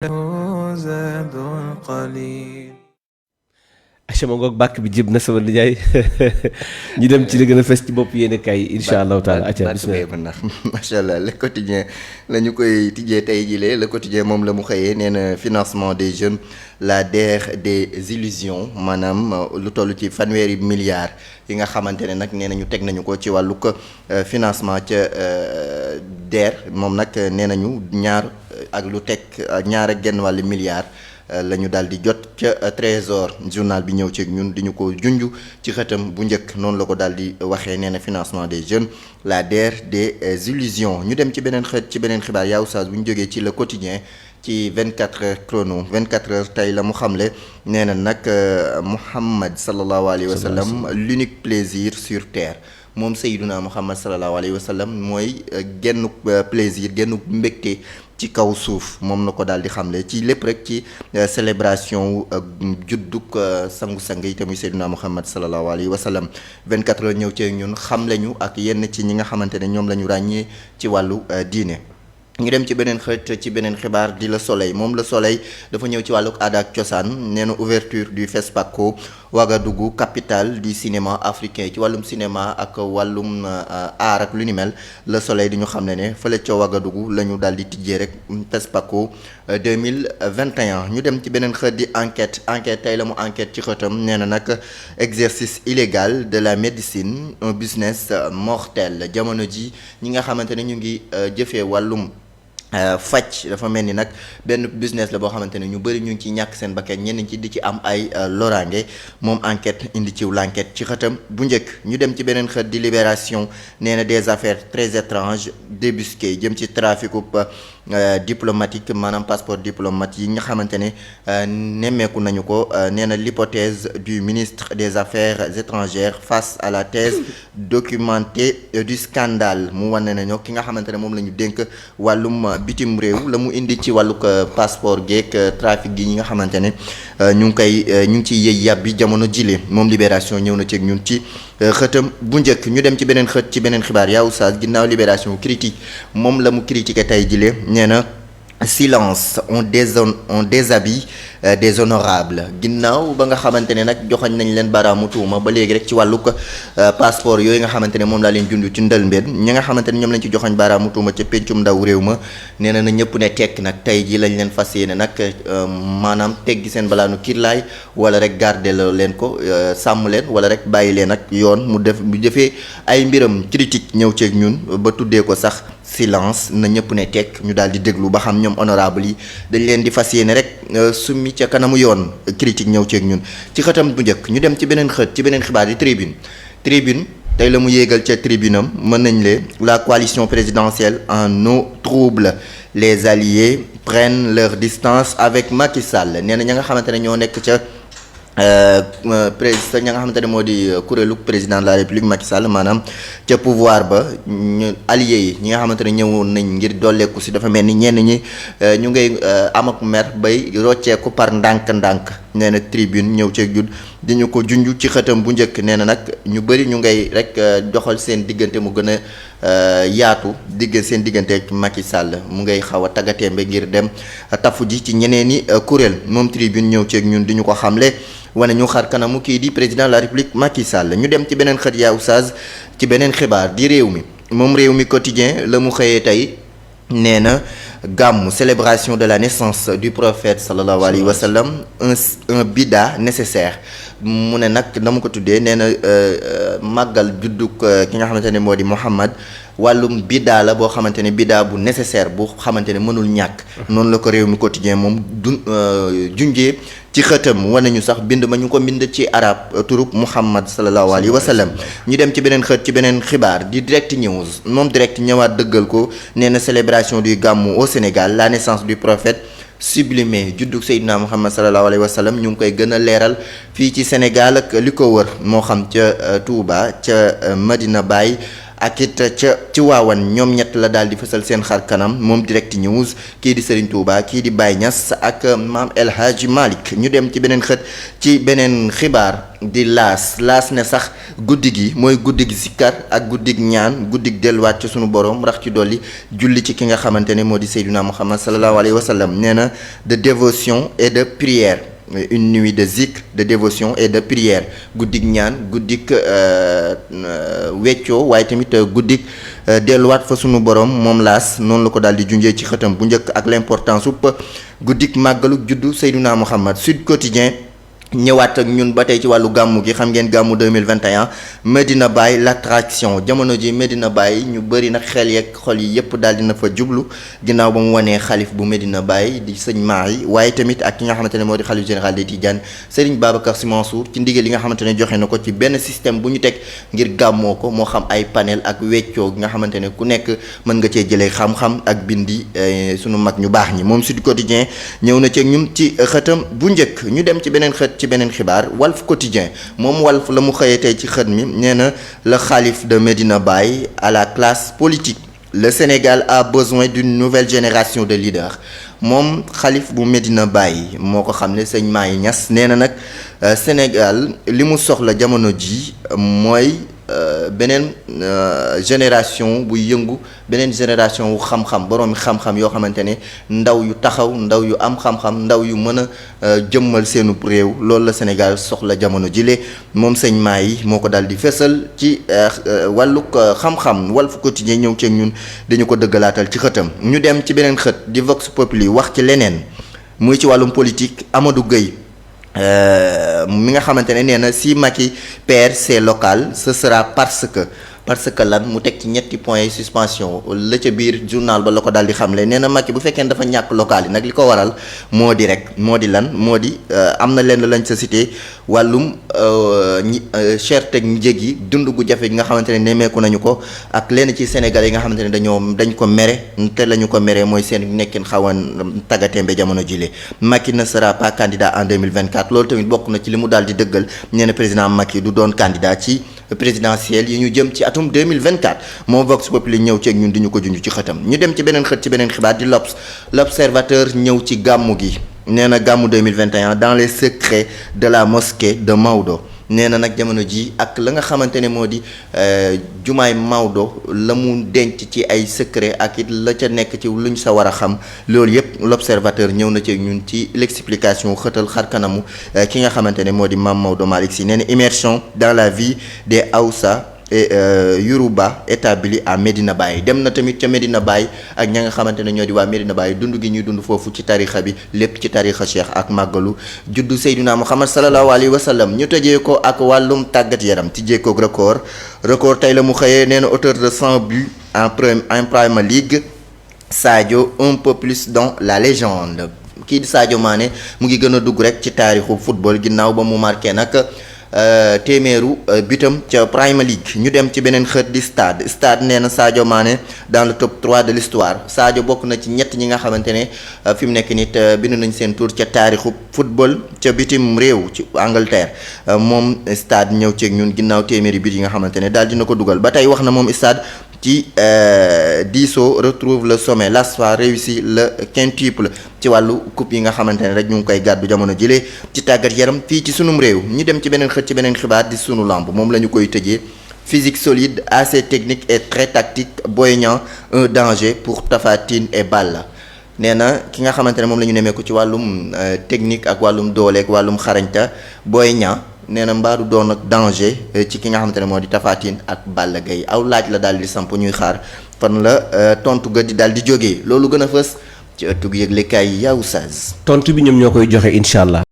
زاد قليل. aca ma ngoog bàkk bi jib na sama nijaay ñu dem ci li gën a fes ci bopp yéen kay insha allahu taala aca bismillah ndax macha allah le quotidien la ñu koy tijjee tey jilee le quotidien moom la mu xëyee nee na financement des jeunes la DER des illusions maanaam lu toll ci fanweeri milliards yi nga xamante ne nag nee nañu teg nañu ko ci wàllu ko financement ca DER moom nag nee nañu ñaar ak lu teg ñaar ak genn wàllu milliards la ñu daal di jot ca trésor journal bi ñëw ci ñun di ñu ko junj ci xëtam bu njëkk noonu la ko daal di waxee nee na financement des jeunes la DER des illusions ñu dem ci beneen xët ci beneen xibaar yaa oustaz bu ñu jógee ci le quotidien ci 24 heures chrono 24 heures tey la mu xamle nee na nag Muhammad sallallahu alayhi wa sallam l'unique plaisir sur terre moom Seydina Muhammad sallallahu alayhi wa sallam mooy genn plaisir genn mbégte ci kaw suuf moom na ko daal di xamle ci lépp rek ci célébration juddug sangu-sang yi tamit Seydina Muhammad sallallahu alayhi wa sallam 24 heures ñëw ci ñun xamle ñu ak yenn ci ñi nga xamante ne ñoom la ñu ràññee ci wàllu diine. ñu dem ci beneen xët ci beneen xibaar di Le Soleil moom Le Soleil dafa ñëw ci wàllu aada ak cosaan nee na ouverture du FESPACO Ouagadougou capitale du cinéma africain ci wàllum cinéma ak wàllum aar ak lu ni mel Le Soleil di ñu xam ne fële ca Ouagadougou la ñu daal di tijjee rek FESPACO 2021 ñu dem ci beneen xët di enquête tey la mu enquête ci xëtam nee na nag exercice illégal de la médecine un business mortel jamono ji ñi nga xamante ne ñu ngi jëfee wàllum faj dafa mel ni nag benn business la boo xamante ne ñu bëri ñu ngi ci ñàkk seen bakkan ñenn ci di ci am ay loraange moom enquête indi ciw l'enquête ci xëtam bu njëkk ñu dem ci beneen xët di Libération nee na des affaires très étranges débusquées jëm ci traficu diplomatique maanaam passeport diplomate yi nga xamante ne nemmeeku nañu ko nee na l'hypothèse du ministre des affaires étrangères face à la thèse documentée du scandale mu wane nañu ki nga xamante ne moom la ñu dénk wàllum bitim réew la mu indi ci wàllu passeport geek trafic gi ñi nga xamante ne ñu ngi ciy yëy yàb bi jamono jile moom Libération ñëw na ci ñun ci xëtam bu njëkk ñu dem ci beneen xët ci beneen xibaar yaa oustaz ginnaaw Libération critique moom la mu critiqué tey jile nee na silence on déshabille des honorables ginnaaw ba nga xamante ne nag joxañ nañ leen baraamu tuuma ba léegi rek ci wàllu passeport yooyu nga xamante ne moom laa leen jundu ci ndëlmbeen ñi nga xamante ne ñoom lañ ci joxañ baraamu tuuma ca pencum ndaw réew ma nee na ñëpp ne tekk nag tey ji lañ leen fas yéene nag maanaam teggi seen balaanu kirlaay wala rek garder leen ko sàmm leen wala rek bàyyi leen ak yoon mu defee ay mbiram critique ñëw ceeg ñun ba tuddee ko sax silence na ñëpp ne tekk ñu daal di déglu ba xam ñoom honorable yi dañ leen di fas yéene rek summi ca kanamu yoon critique ñëw ceeg ñun ci xëtam bu njëkk ñu dem ci beneen xët ci beneen xibaar yi tribune tey la mu yéegal ca tribune am mën nañ lee la coalition présidentielle en eau trouble les alliés prennent leur distance avec Macky Sall nee na ña nga xamante ne ñoo nekk ca président ña nga xamante ne moo di kuréelu président de la république Macky Sall maanaam ca pouvoir ba ñu alliés yi ñi nga xamante ne ñëwoon nañ ngir dolleeku si dafa mel ni ñenn ñi ñu ngay am ak mer bay rocceeku par ndànk-ndànk nee na tribune ñëw ceeg jud di ñu ko junj ci xëtam bu njëkk nee na nag ñu bëri ñu ngay rek doxal seen diggante mu gën a yaatu seen diggante ak Macky Sall mu ngay xaw a taggatémbe ngir dem tafu ji ci ñeneeni kuréel moom tribune ñëw ceeg ñun di ñu ko xamle wane ñu xar kanamu kii di président de la république Macky Sall ñu dem ci beneen xët yaa oustaz ci beneen xibaar di réew mi moom réew mi quotidien la mu xëyee tey nee na gàmmu célébration de la naissance du prophète sallallahu alayhi wa sallam un bida nécessaire mu ne nag na mu ko tuddee nee na màggal juddug ki nga xamante ne moo di Muhammad wàllum biddaa la boo xamante ne biddaa bu nécessaire bu xamante ne mënul ñàkk noonu la ko réew mi quotidien moom junjee ci xëtam wane ñu sax bind ma ñu ko bind ci arab turub Muhammad sallallahu alayhi wa sallam ñu dem ci beneen xët ci beneen xibaar di direct news moom direct ñëwaat dëggal ko nee na célébration du gàmmu au Sénégal la naissance du prophète sublimé juddug Seydina Muhammad sallallahu alayhi wa sallam ñu ngi koy gën a leeral fii ci Sénégal ak li ko wër moo xam ca Touba ca Medina Baye ak it ca ci waawan ñoom ñett la daal di fësal seen xar kanam moom Direct News kii di Serigne Touba kii di Baye Niass ak maam El Hadji Malick. ñu dem ci beneen xët ci beneen xibaar di laas ne sax guddi gi mooy guddi gi sikkar ak guddi gi ñaan guddi gi delluwaat ci sunu borom rax ci dolli julli ci ki nga xamante ne moo di Seydina Muhammad sallallahu alayhi wa sallam nee na de dévotion et de prière. Une nuit de zikr de dévotion et de prière guddik ñaan guddik weccoo waaye tamit guddik delluwaat fa sunu borom moom laas noonu la ko daal di junjee ci xëtam bu njëkk ak l'importance upp guddik màggalu juddu Seydina Muhammad. Sud Quotidien ñëwaat ak ñun ba tey ci wàllu gàmmu gi xam ngeen gàmmu 2021 Medina Baye l'attraction jamono ji Medina Baye ñu bëri nag xel yeeg xol yi yëpp daal dina fa jublu ginnaaw ba mu wanee xalif bu Medina Baye di sëñ Mahi waaye tamit ak ki nga xamante ne moo di xalif général des Tidianes Serigne Babacar Sy Mansour ci ndigal li nga xamante ne joxe na ko ci benn système bu ñu teg ngir gàmmoo ko moo xam ay panel ak weccoo gi nga xamante ne ku nekk mën nga cee jëlee xam-xam ak bindi sunu mag ñu baax ñi moom Sud Quotidien ñëw na ci ñun ci xëtam bu njëkk ñu dem ci beneen xët ci beneen xibaar Walf Quotidien moom Walf la mu xëyee tey ci xët mi nee na le khalife de Medina Baye à la classe politique le Sénégal a besoin d'une nouvelle génération de leaders moom xalif bu Medina Baye moo ko xam ne sëñ Mahi Niass nee na nag Sénégal li mu soxla jamono ji mooy beneen génération bu yëngu beneen génération wu xam-xam boroomi xam-xam yoo xamante ne ndaw yu taxaw ndaw yu am xam-xam ndaw yu mën a jëmmal seenu réew loolu la Sénégal soxla jamono jile moom sëñ Mahi moo ko daal di fësal ci wàllug xam-xam Walf Quotidien ñëw ceeg ñun dañu ko dëggalaatal ci xëtam ñu dem ci beneen xët di Vox Populi wax ci leneen muy ci wàllum politique Amadou Gueye mi nga xamante ne nee na si Macky perd ses locales ce sera parce que lan mu teg ci ñetti points suspension la ca biir journal ba la ko daal di xamle nee na Macky bu fekkee ne dafa ñàkk local yi nag li ko waral moo di am na lenn lañ sa cité wàllum cherté njëg yi dund gu jafe gi nga xamante ne nemmeeku nañu ko ak lenn ci Sénégal yi nga xamante ne dañ ko mere te la ñu ko mere mooy seen nekkin xawan tagatémbe jamono jile Macky ne sera pas candidat en 2024 loolu tamit bokk na ci li mu daal di dëggal nee na président Macky du doon candidat ci présidentielle yi ñu jëm ci atum 2024 moom Vox Populi ñëw ci ak ñun di ñu ko junj ci xëtam ñu dem ci beneen xët ci beneen xibaar di l'Observateur ñëw ci gàmmu gi nee na gàmmu 2021 dans les secrets de la mosquée de Maodo nee na nag jamono ji ak la nga xamante ne moo di jumaay Maodo la mu denc ci ay secret ak it la ca nekk ci luñ sa war a xam loolu yépp l'Observateur ñëw na ci ñun ci l'explication xëtal xar kanamu ki nga xamante ne moo di Mame Maodo Malick Sy nee na immersion dans la vie des Hausa et Yoruba établi à Medina Baye dem na tamit ca Medina Baye ak ña nga xamante ne ñoo di waa Medina Baye dund gi ñuy dund foofu ci tarixa bi lépp ci tarixa cheikh ak màggalu juddu Seydina Muhammad sallallahu alayhi wa sallam ñu tëjee ko ak wàllum tàggat yaram tijjee ko record tey la mu xëyee nee na auteur de 100 buts en Premier League Sadio un peu plus dans la légende kii di Sadio Mané mu ngi gën a dugg rek ci taarixu football ginnaaw ba mu marqué nag téeméeru butam ca Premier League ñu dem ci beneen xët di stade nee na Sadio Mané dans le top 3 de l'histoire Sadio bokk na ci ñett ñi nga xamante ne fi mu nekk nit bind nañ seen tour ca taarixu football ca bitim réew ci Angleterre moom stade ñëw ceeg ñun ginnaaw téeméeri but yi nga xamante ne daal dina ko dugal ba tey wax na moom stade ci Diso retrouve le sommet l'ASFA réussit le quintuple ci wàllu coupe yi nga xamante ne rek ñu ngi koy gàddu jamono jëlee ci tàggat yaram fii ci sunum réew ñu dem ci beneen xët ci beneen xibaar di sunu lamb moom la ñu koy tëjee physique solide assez technique et très tactique Boy Niang un danger pour Tapha Tine et Balla nee na ki nga xamante ne moom la ñu nemee ko ci wàllum technique ak wàllum dooleeg wàllum xarañta Boy Niang nee na mbaaru doon ak danger ci ki nga xamante ne moo di Tapha Tine ak Balla Gaye aw laaj la daal di samp ñuy xaar fan la tontu ga di daal di jógee loolu gën a fës ci ëttug yëglekaay yi yaa Oustaz. tontu bi ñoom ñoo koy joxe incha allah